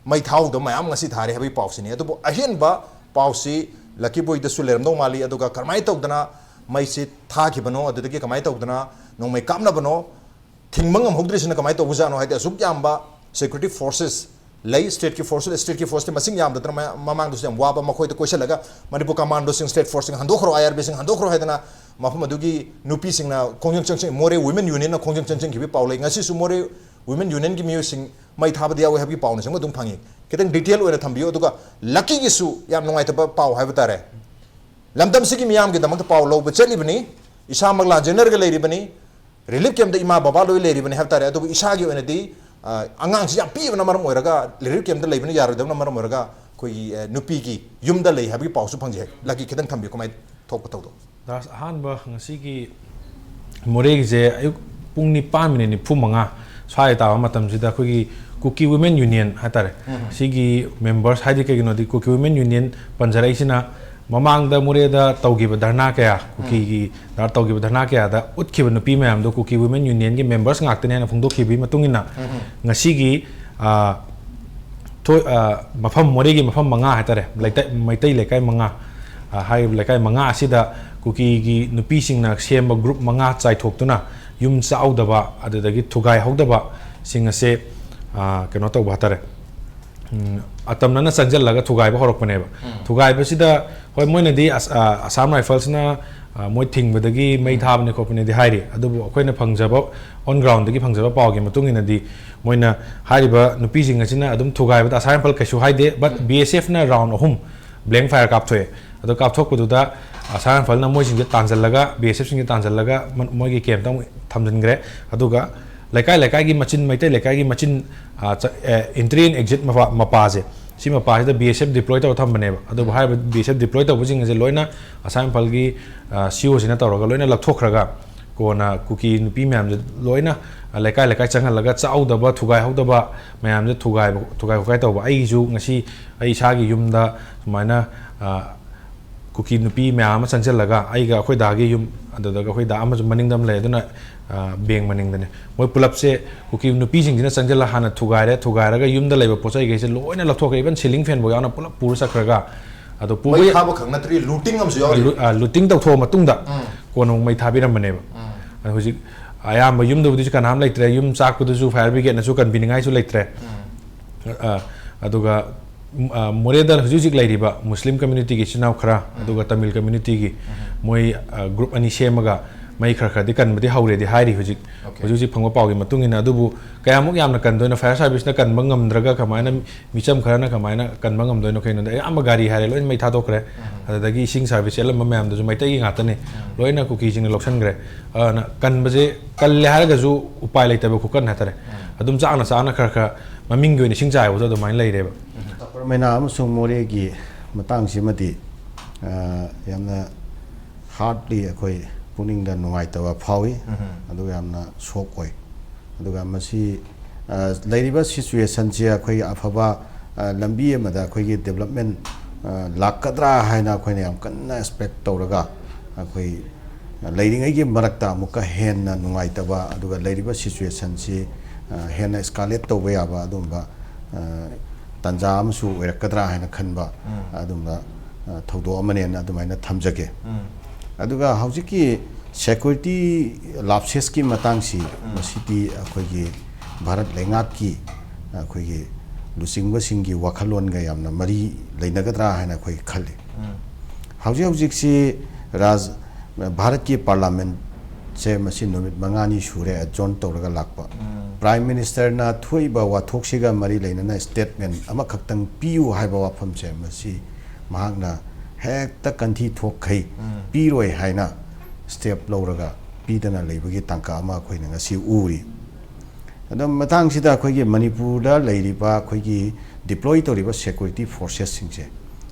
ꯃꯩ ꯊꯥꯍꯧꯗꯕ ꯃꯌꯥꯝ ꯉꯁꯤ ꯊꯥꯔꯦ ꯍꯥꯏꯕꯒꯤ ꯄꯥꯎꯁꯤꯅꯤ꯫ ꯑꯗꯨꯕꯨ ꯑꯍꯦꯟꯕ ꯄꯥꯎꯁꯤ Lucky Boyꯗꯁꯨ ꯂꯩꯔꯝꯗꯧ ꯃꯥꯜꯂꯤ꯫ ꯑꯗꯨꯒ ꯀꯔꯝꯍꯥꯏꯅ ꯇꯧꯗꯅ ꯃꯩꯁꯤ ꯊꯥꯈꯤꯕꯅꯣ, ꯑꯗꯨꯗꯒꯤ ꯀꯃꯥꯏꯅ ꯇꯧꯗꯅ ꯅꯣꯡꯃꯩ ꯀꯥꯞꯅꯕꯅꯣ, ꯊꯤꯡꯕ ꯉꯝꯍꯧꯗ꯭ꯔꯤꯁꯤꯅ ꯀꯃꯥꯏꯅ ꯇꯧꯕꯖꯥꯠꯅꯣ? ꯍꯥꯏꯗꯤ ꯑꯁꯨꯛ ꯌꯥꯝꯕ security forces ꯂꯩ, ꯁ꯭ꯇꯦꯠꯀꯤ ꯐꯣꯔꯁꯁꯨ ꯂꯩ꯫ ꯁ꯭ꯇꯦꯠꯀꯤ ꯐꯣꯔꯁꯇꯤ ꯃꯁꯤꯡ ꯌꯥꯝꯗꯗꯅ ꯃ-, ꯃꯃꯥꯡꯗꯁꯨ ꯌꯥꯝ ꯋꯥꯕ, ꯃꯈꯣꯏꯗ ꯀꯣꯏꯁꯜꯂꯒ ꯃꯅꯤꯄꯨꯔ ꯀꯃꯥꯟꯗꯣꯁꯤꯡ, ꯁ꯭ꯇꯦꯠ ꯐꯣꯔꯁꯁꯤꯡ ꯍꯟꯗꯣꯛꯈ꯭ꯔꯣ, ꯑꯥꯏ ꯑꯥꯔ ꯕꯤꯁꯤꯡ ꯍꯟꯗꯣꯛꯈ꯭ꯔꯣ ꯍꯥꯏꯗꯅ ꯃꯐꯝ ꯑꯗꯨꯒꯤ ꯅꯨꯄꯤꯁꯤꯡꯅ ꯈꯣꯡꯖꯪ ꯆꯪꯁꯤꯟ, ꯃꯣꯔꯦ ꯋꯤꯃꯦꯟ ꯌꯨꯅꯤꯌꯟꯅ ꯈꯣꯡꯖꯪ ꯆꯪꯁꯤꯟꯈꯤꯕꯒꯤ ꯄꯥꯎ ꯂꯩ꯫ ꯉꯁꯤꯁꯨ ꯃꯣꯔꯦ ꯋꯤꯃꯦꯟ ꯌꯨꯅꯤꯌꯟꯒꯤ ꯃꯤꯑꯣꯏꯁꯤꯡ ꯃꯩ ꯊꯥꯕꯗ ꯌꯥꯎꯏ ꯍꯥꯏꯕꯒꯤ ꯄꯥꯎꯅꯆꯤꯡꯕ ꯑꯗꯨꯝ ꯐꯪꯉꯤ꯫ ꯈꯤꯇꯪ ꯗꯤꯇꯦꯜ ꯑꯣꯏꯅ ꯊꯝꯕꯤꯌꯨ꯫ ꯑꯗꯨꯒ ꯂꯛꯀꯤꯒꯤꯁꯨ ꯌꯥꯝ ꯅꯨꯡꯉꯥꯏꯇꯕ ꯄꯥꯎ ꯍꯥꯏꯕ ꯇꯥꯔꯦ꯫ ꯂꯝꯗꯝꯁꯤꯒꯤ ꯃꯤꯌꯥꯝꯒꯤꯗꯃꯛꯇ ꯄꯥꯎ ꯂꯧꯕ ꯆꯠꯂꯤꯕꯅꯤ, ꯏꯁꯥꯃꯛ ꯂꯥꯟꯖꯦꯟꯅꯔꯒ ꯂꯩꯔꯤꯕꯅꯤ, ꯔꯤꯂꯤꯐ ꯀꯦꯝꯞꯇ ꯏꯃꯥ ꯕꯕꯥ ꯂꯣꯏ ꯂꯩꯔꯤꯕꯅꯤ ꯍꯥꯏꯕ ꯇꯥꯔꯦ꯫ ꯑꯗꯨꯕꯨ ꯏꯁꯥꯒꯤ ꯑꯣꯏꯅꯗꯤ, ꯑ, ꯑꯉꯥꯡꯁꯤ ꯌꯥꯝ ꯄꯤꯛꯏꯕꯅ ꯃꯔꯝ ꯑꯣꯏꯔꯒ, ꯔꯤꯂꯤꯐ ꯀꯦꯝꯞꯇ ꯂꯩꯕꯅ ꯌꯥꯔꯣꯏꯗꯕꯅ ꯃꯔꯝ ꯑꯣꯏꯔꯒ ꯑꯩꯈꯣꯏꯒꯤ, ꯑ, ꯅꯨꯄꯤꯒꯤ ꯌꯨꯝꯗ ꯂꯩ ꯍꯥꯏꯕꯒꯤ ꯄꯥꯎꯁꯨ ꯐꯪꯖꯩ꯫ ꯂꯛꯀꯤ, ꯈꯤꯇꯪ ꯊꯝꯕꯤꯌꯨ, ꯀꯃꯥꯏꯅ ꯊꯣꯛꯄ ꯊꯧꯗꯣꯛ? ꯗꯥꯁ, ꯑꯍꯥꯟꯕ ꯉꯁꯤꯒꯤ ꯃꯣꯔꯦꯒꯤꯁꯦ ꯑꯌꯨꯛ ꯄꯨꯡ ꯅꯤꯄꯥꯟ ꯃꯤꯅꯤꯠ ꯅꯤꯐꯨ ꯃꯉꯥ ꯁ꯭ꯋꯥꯏ ꯇꯥꯕ ꯃꯇꯝꯁꯤꯗ ꯑꯩꯈꯣꯏꯒꯤ ꯀꯨꯀꯤ ꯋꯤꯃꯦꯟ ꯌꯨꯅꯤꯌꯟ ꯍꯥꯏꯇꯥꯔꯦ, ꯎꯝ꯫ ꯁꯤꯒꯤ ꯃꯦꯝꯕꯔꯁ, ꯍꯥꯏꯗꯤ ꯀꯩꯒꯤꯅꯣꯗꯤ ꯀꯨꯀꯤ ꯋꯤꯃꯦꯟ ꯌꯨꯅꯤꯌꯟ ꯄꯟꯖꯔꯛꯏꯁꯤꯅ ꯃꯃꯥꯡꯗ ꯃꯣꯔꯦꯗ ꯇꯧꯈꯤꯕ ꯙꯔꯅꯥ ꯀꯌꯥ, ꯎꯝ꯫ ꯀꯨꯀꯤꯒꯤ ꯙꯔ-, ꯇꯧꯈꯤꯕ ꯙꯔꯅꯥ ꯀꯌꯥꯗ ꯎꯠꯈꯤꯕ ꯅꯨꯄꯤ ꯃꯌꯥꯝꯗꯣ ꯀꯨꯀꯤ ꯋꯤꯃꯦꯟ ꯌꯨꯅꯤꯌꯟꯒꯤ ꯃꯦꯝꯕꯔꯁ ꯉꯥꯛꯇꯅꯤ ꯍꯥꯏꯅ ꯐꯣꯡꯗꯣꯛꯈꯤꯕꯒꯤ ꯃꯇꯨꯡ ꯏꯟꯅ, ꯎꯝ꯫ ꯉꯁꯤꯒꯤ, ꯑ, ꯊꯣꯏ-, ꯑ, ꯃꯐꯝ, ꯃꯣꯔꯦꯒꯤ ꯃꯐꯝ ꯃꯉꯥ ꯍꯥꯏꯇꯥꯔꯦ, ꯂꯩꯇ-, ꯃꯩꯇꯩ ꯂꯩꯀꯥꯏ ꯃꯉꯥ, ꯑ, ꯍꯥꯏꯔꯤꯕ ꯂꯩꯀꯥꯏ ꯃꯉꯥ ꯑꯁꯤꯗ ꯀꯨꯀꯤꯒꯤ ꯅꯨꯄꯤꯁꯤꯡꯅ ꯁꯦꯝꯕ ꯒ꯭ꯔꯨꯞ ꯃꯉꯥ ꯆꯥꯏꯊꯣꯛꯇꯨꯅ ꯌꯨꯝ ꯆꯥꯛꯍꯧꯗꯕ, ꯑꯗꯨꯗꯒꯤ ꯊꯨꯒꯥꯏꯍꯧꯗꯕꯁꯤꯡ ꯑꯁꯦ, ꯑ, ꯀꯩꯅꯣ ꯇꯧꯕ ꯍꯥꯏꯇꯥꯔꯦ, ꯎꯝ, ꯑꯇꯝꯅꯅ ꯆꯪꯁꯤꯜꯂꯒ ꯊꯨꯒꯥꯏꯕ ꯍꯧꯔꯛꯄꯅꯦꯕ꯫ ꯎꯝ꯫ ꯊꯨꯒꯥꯏꯕꯁꯤꯗ, ꯍꯣꯏ, ꯃꯣꯏꯅꯗꯤ ꯑꯁ-, ꯑ, ꯑꯁꯥꯝ ꯔꯥꯏꯐꯜꯁꯅ, ꯑ, ꯃꯣꯏ ꯊꯤꯡꯕꯗꯒꯤ ꯃꯩ ꯎꯝ꯫ ꯊꯥꯕꯅꯦ ꯈꯣꯠꯄꯅꯦꯗꯤ ꯍꯥꯏꯔꯤ, ꯑꯗꯨꯕꯨ ꯑꯩꯈꯣꯏꯅ ꯐꯪꯖꯕ, on ground ꯗꯒꯤ ꯐꯪꯖꯕ ꯄꯥꯎꯒꯤ ꯃꯇꯨꯡ ꯏꯟꯅꯗꯤ, ꯃꯣꯏꯅ ꯍꯥꯏꯔꯤꯕ ꯅꯨꯄꯤꯁꯤꯡ ꯑꯁꯤꯅ ꯑꯗꯨꯝ ꯊꯨꯒꯥꯏꯕꯗ ꯑꯁꯥꯝ ꯔꯥꯏꯐꯜ ꯀꯩꯁꯨ ꯍꯥꯏꯗꯦ, but ꯎꯝ꯫ ꯕꯤ ꯑꯦꯁ ꯑꯦꯐꯅ ꯔꯥꯎꯟ ꯑꯍꯨꯝ ꯕ꯭ꯂꯦꯡ ꯐꯥꯌꯔ ꯀꯥꯞꯊꯣꯛꯑꯦ꯫ ꯑꯗꯣ ꯀꯥꯞꯊꯣꯛꯄꯗꯨꯗ ꯑꯁꯥꯝ ꯔꯥꯏꯐꯜꯅ ꯃꯣꯏꯁꯤꯡꯁꯦ ꯇꯥꯟꯁꯤꯜꯂꯒ, ꯕꯤ ꯑꯦꯁ ꯑꯦꯐꯁꯤꯡꯁꯦ ꯇꯥꯟꯁꯤꯜꯂꯒ ꯃ-, ꯃꯣꯏꯒꯤ ꯀꯦꯝꯞꯇ ꯑꯃꯨꯛ ꯊꯝꯖꯤꯟꯈ꯭ꯔꯦ꯫ ꯑꯗꯨꯒ ꯂꯩꯀꯥꯏ ꯂꯩꯀꯥꯏꯒꯤ ꯃꯆꯤꯟ, ꯃꯩꯇꯩ ꯂꯩꯀꯥꯏꯒꯤ ꯃꯆꯤꯟ, ꯑ, ꯆ-, ꯑꯦ, entry and exit ꯃꯄꯥ-, ꯃꯄꯥꯁꯦ, ꯁꯤ ꯃꯄꯥꯁꯤꯗ ꯕꯤ ꯑꯦꯁ ꯑꯦꯐ deploy ꯇꯧꯔ ꯊꯝꯕꯅꯦꯕ꯫ ꯑꯗꯨꯕꯨ ꯎꯝ꯫ ꯍꯥꯏꯔꯤꯕ ꯕꯤ ꯑꯦꯁ ꯑꯦꯐ deploy ꯇꯧꯕꯁꯤꯡ ꯑꯁꯦ ꯂꯣꯏꯅ ꯑꯁꯥꯝ ꯏꯝꯐꯥꯜꯒꯤ, ꯑ, ꯁꯤ ꯑꯣ ꯁꯤꯅ ꯇꯧꯔꯒ ꯂꯣꯏꯅ ꯂꯧꯊꯣꯛꯈ꯭ꯔꯒ, ꯀꯣꯟꯅ ꯀꯨꯀꯤ ꯅꯨꯄꯤ ꯃꯌꯥꯝꯁꯦ ꯂꯣꯏꯅ, ꯑ, ꯂꯩꯀꯥꯏ ꯂꯩꯀꯥꯏ ꯆꯪꯍꯜꯂꯒ ꯆꯥꯛꯍꯧꯗꯕ, ꯊꯨꯒꯥꯏꯍꯧꯗꯕ ꯃꯌꯥꯝꯁꯦ ꯊꯨꯒꯥꯏꯕ, ꯊꯨꯒꯥꯏ ꯈꯣꯠꯀꯥꯏ ꯇꯧꯕ꯫ ꯑꯩꯒꯤꯁꯨ ꯉꯁꯤ ꯑꯩ ꯏꯁꯥꯒꯤ ꯌꯨꯝꯗ ꯁꯨꯃꯥꯏꯅ, ꯑ, ꯀꯨꯀꯤ ꯅꯨꯄꯤ ꯃꯌꯥꯝ ꯑꯃ ꯆꯪꯁꯤꯜꯂꯒ, ꯑꯩꯒ ꯑꯩꯈꯣꯏ ꯗꯥꯒꯤ ꯌꯨꯝ, ꯑꯗꯨꯗꯒ ꯑꯩꯈꯣꯏ ꯗꯥ ꯑꯃꯁꯨ ꯃꯅꯤꯡꯗ ꯑꯃ ꯂꯩ, ꯑꯗꯨꯅ, ꯑ, ꯕꯦꯡ ꯃꯅꯤꯡꯗꯅꯦ꯫ ꯃꯣꯏ ꯄꯨꯂꯞꯁꯦ ꯀꯨꯀꯤ ꯅꯨꯄꯤꯁꯤꯡꯁꯤꯅ ꯆꯪꯁꯤꯜꯂ ꯍꯥꯟꯅ ꯊꯨꯒꯥꯏꯔꯦ, ꯊꯨꯒꯥꯏꯔꯒ ꯌꯨꯝꯗ ꯂꯩꯕ ꯄꯣꯠ ꯆꯩꯈꯩꯁꯦ ꯂꯣꯏꯅ ꯂꯧꯊꯣꯛꯈ꯭ꯔꯦ, even ceiling fan ꯐꯥꯎ ꯌꯥꯎꯅ ꯄꯨꯂꯞ ꯄꯨꯔ ꯆꯠꯈ꯭ꯔꯒ꯫ ꯑꯗꯣ ꯃꯩ ꯄꯨꯕ ꯊꯥꯕ ꯈꯛ ꯅꯠꯇ꯭ꯔꯤ, looting ꯑꯃꯁꯨ ꯌꯥꯎꯔꯤ꯫ ꯂꯨ-, ꯑ, looting ꯇꯧꯊꯣꯛꯑ ꯃꯇꯨꯡꯗ ꯎꯝ꯫ ꯀꯣꯟꯅ ꯑꯃꯨꯛ ꯃꯩ ꯊꯥꯕꯤꯔꯝꯕꯅꯦꯕ꯫ ꯎꯝ꯫ ꯑꯗꯣ ꯍꯧꯖꯤꯛ ꯑꯌꯥꯝꯕ ꯌꯨꯝꯗꯕꯨꯗꯤ ꯀꯅꯥꯝ ꯂꯩꯇ꯭ꯔꯦ, ꯌꯨꯝ ꯆꯥꯛꯄꯗꯨꯁꯨ fire brigade ꯅꯁꯨ ꯀꯟꯕꯤꯅꯤꯡꯉꯥꯏꯁꯨ ꯂꯩꯇ꯭ꯔꯦ꯫ ꯎꯝ꯫ ꯑ, ꯑꯗꯨꯒ, ꯎꯝ, ꯑ, ꯃꯣꯔꯦꯗ ꯍꯧꯖꯤꯛ ꯍꯧꯖꯤꯛ ꯂꯩꯔꯤꯕ ꯃꯨꯁꯂꯤꯝ ꯀꯝꯃ꯭ꯌꯨꯅꯤꯇꯤꯒꯤ ꯏꯆꯤꯟ ꯏꯅꯥꯎ ꯈꯔ, ꯑꯗꯨꯒ ꯇꯥꯃꯤꯜ ꯀꯝꯃ꯭ꯌꯨꯅꯤꯇꯤꯒꯤ ꯃꯣꯏ, ꯑ, ꯒ꯭ꯔꯨꯞ ꯑꯅꯤ ꯁꯦꯝꯃꯒ ꯃꯩ ꯈꯔ ꯈꯔꯗꯤ ꯀꯟꯕꯗꯤ ꯍꯧꯔꯦꯗꯤ ꯍꯥꯏꯔꯤ ꯍꯧꯖꯤꯛ꯫ Okay. ꯍꯧꯖꯤꯛ ꯍꯧꯖꯤꯛ ꯐꯪꯕ ꯄꯥꯎꯒꯤ ꯃꯇꯨꯡ ꯏꯟꯅ꯫ ꯑꯗꯨꯕꯨ ꯀꯌꯥꯃꯨꯛ ꯌꯥꯝꯅ ꯀꯟꯗꯣꯏꯅꯣ, ꯐꯥꯌꯔ ꯁꯥꯔꯚꯤꯁꯅ ꯀꯟꯕ ꯉꯝꯗ꯭ꯔꯒ ꯀꯃꯥꯏꯅ, ꯃꯤꯆꯝ ꯈꯔꯅ ꯀꯃꯥꯏꯅ ꯀꯟꯕ ꯉꯝꯗꯣꯏꯅꯣ? ꯀꯩꯅꯣꯗ ꯑꯌꯥꯝꯕ ꯒꯥꯔꯤ ꯍꯥꯏꯔꯦ ꯂꯣꯏꯅ ꯃꯩ ꯊꯥꯗꯣꯛꯈ꯭ꯔꯦ꯫ ꯑꯗꯨꯗꯒꯤ ꯏꯁꯤꯡ ꯁꯥꯔꯚꯤꯁ ꯆꯦꯜꯂꯝꯕ ꯃꯌꯥꯝꯗꯨꯁꯨ ꯃꯩꯇꯩꯒꯤ ꯉꯥꯛꯇꯅꯦ, ꯂꯣꯏꯅ ꯀꯨꯀꯤꯁꯤꯡꯅ ꯂꯧꯁꯤꯟꯈ꯭ꯔꯦ꯫ ꯑꯗꯨꯅ ꯀꯟꯕꯁꯦ ꯀꯜꯂꯦ ꯍꯥꯏꯔꯒꯁꯨ ꯎꯄꯥꯏ ꯂꯩꯇꯕ ꯈꯨꯀꯟ ꯍꯥꯏꯇꯥꯔꯦ꯫ ꯑꯗꯨꯝ ꯆꯥꯛꯅ ꯆꯥꯛꯅ ꯈꯔ ꯈꯔ ꯃꯃꯤꯡꯒꯤ ꯑꯣꯏꯅ ꯏꯁꯤꯡ ꯆꯥꯏꯕꯗꯣ ꯑꯗꯨꯃꯥꯏꯅ ꯂꯩꯔꯦꯕ꯫ ꯆꯥꯄꯔ ꯃꯩꯅꯥ ꯑꯃꯁꯨꯡ ꯃꯣꯔꯦꯒꯤ ꯃꯇꯥꯡꯁꯤꯃꯗꯤ, ꯑ, ꯌꯥꯝꯅ ꯍꯥꯔꯠꯂꯤ ꯑꯩꯈꯣꯏ ꯄꯨꯛꯅꯤꯡꯗ ꯅꯨꯡꯉꯥꯏꯇꯕ ꯐꯥꯎꯏ꯫ ꯑꯗꯨꯒ ꯌꯥꯝꯅ ꯁꯣꯛ ꯑꯣꯏ꯫ ꯑꯗꯨꯒ ꯃꯁꯤ, ꯑ, ꯂꯩꯔꯤꯕ ꯁꯤꯆꯨꯋꯦꯁꯟꯁꯦ ꯑꯩꯈꯣꯏꯒꯤ ꯑꯐꯕ, ꯑ, ꯂꯝꯕꯤ ꯑꯃꯗ ꯑꯩꯈꯣꯏꯒꯤ ꯗꯦꯕꯂꯞꯃꯦꯟ, ꯑ, ꯂꯥꯛꯀꯗ꯭ꯔꯥ ꯍꯥꯏꯅ ꯑꯩꯈꯣꯏꯅ ꯌꯥꯝ ꯀꯟꯅ ꯑꯦꯛꯁꯄꯦꯛ ꯇꯧꯔꯒ, ꯑꯩꯈꯣꯏ ꯂꯩꯔꯤꯉꯩꯒꯤ ꯃꯔꯛꯇ ꯑꯃꯨꯛꯀ ꯍꯦꯟꯅ ꯅꯨꯡꯉꯥꯏꯇꯕ, ꯑꯗꯨꯒ ꯂꯩꯔꯤꯕ ꯁꯤꯆꯨꯋꯦꯁꯟꯁꯤ, ꯑ, ꯍꯦꯟꯅ ꯑꯦꯁꯀꯥꯂꯦꯠ ꯇꯧꯕ ꯌꯥꯕ ꯑꯗꯨꯒꯨꯝꯕ, ꯑ, ꯇꯥꯟꯖꯥ ꯑꯃꯁꯨ ꯑꯣꯏꯔꯛꯀꯗ꯭ꯔꯥ ꯍꯥꯏꯅ ꯈꯟꯕ ꯑꯗꯨꯝꯕ, ꯑ, ꯊꯧꯗꯣꯛ ꯑꯃꯅꯦꯅ ꯑꯗꯨꯃꯥꯏꯅ ꯊꯝꯖꯒꯦ꯫ ꯑꯗꯨꯒ ꯍꯧꯖꯤꯛꯀꯤ ꯁꯦꯀ꯭ꯌꯨꯔꯤꯇꯤ ꯂꯥꯞꯁꯦꯁꯀꯤ ꯃꯇꯥꯡꯁꯤ, ꯃꯁꯤꯗꯤ ꯑꯩꯈꯣꯏꯒꯤ ꯚꯥꯔꯠ ꯂꯩꯉꯥꯛꯀꯤ ꯑꯩꯈꯣꯏꯒꯤ ꯂꯨꯆꯤꯡꯕꯁꯤꯡꯒꯤ ꯋꯥꯈꯜꯂꯣꯟꯒ ꯌꯥꯝꯅ ꯃꯔꯤ ꯂꯩꯅꯒꯗ꯭ꯔꯥ ꯍꯥꯏꯅ ꯑꯩꯈꯣꯏ ꯈꯜꯂꯤ꯫ ꯍꯧꯖꯤꯛ ꯍꯧꯖꯤꯛꯁꯤ ꯔꯥꯖ-, ꯚꯥꯔꯠꯀꯤ ꯄꯥꯔꯂꯥꯃꯦꯟꯁꯦ ꯃꯁꯤ ꯅꯨꯃꯤꯠ ꯃꯉꯥꯅꯤ ꯁꯨꯔꯦ ꯑꯦꯗꯖꯣꯔꯟ ꯇꯧꯔꯒ ꯂꯥꯛꯄ꯫ ꯄ꯭ꯔꯥꯏꯝ ꯃꯤꯅꯤꯁꯇꯔꯅ ꯊꯣꯛꯏꯕ ꯋꯥꯊꯣꯛꯁꯤꯒ ꯃꯔꯤ ꯂꯩꯅꯅ ꯁ꯭ꯇꯦꯠꯃꯦꯟ ꯑꯃꯈꯛꯇꯪ ꯄꯤꯌꯨ ꯍꯥꯏꯕ ꯋꯥꯐꯝꯁꯦ, ꯃꯁꯤ ꯃꯍꯥꯛꯅ ꯍꯦꯛꯇ ꯀꯟꯊꯤ ꯊꯣꯛꯈꯩ ꯄꯤꯔꯣꯏ ꯍꯥꯏꯅ ꯁ꯭ꯇꯦꯞ ꯂꯧꯔꯒ ꯄꯤꯗꯅ ꯂꯩꯕꯒꯤ ꯇꯥꯡꯀꯛ ꯑꯃ ꯑꯩꯈꯣꯏꯅ ꯉꯁꯤ ꯎꯔꯤ꯫ ꯑꯗꯣ ꯃꯇꯥꯡꯁꯤꯗ ꯑꯩꯈꯣꯏꯒꯤ ꯃꯅꯤꯄꯨꯔꯗ ꯂꯩꯔꯤꯕ ꯑꯩꯈꯣꯏꯒꯤ ꯗꯤꯄ꯭ꯂꯣꯏ ꯇꯧꯔꯤꯕ ꯁꯦꯀ꯭ꯌꯨꯔꯤꯇꯤ ꯐꯣꯔꯁꯦꯁꯁꯤꯡꯁꯦ,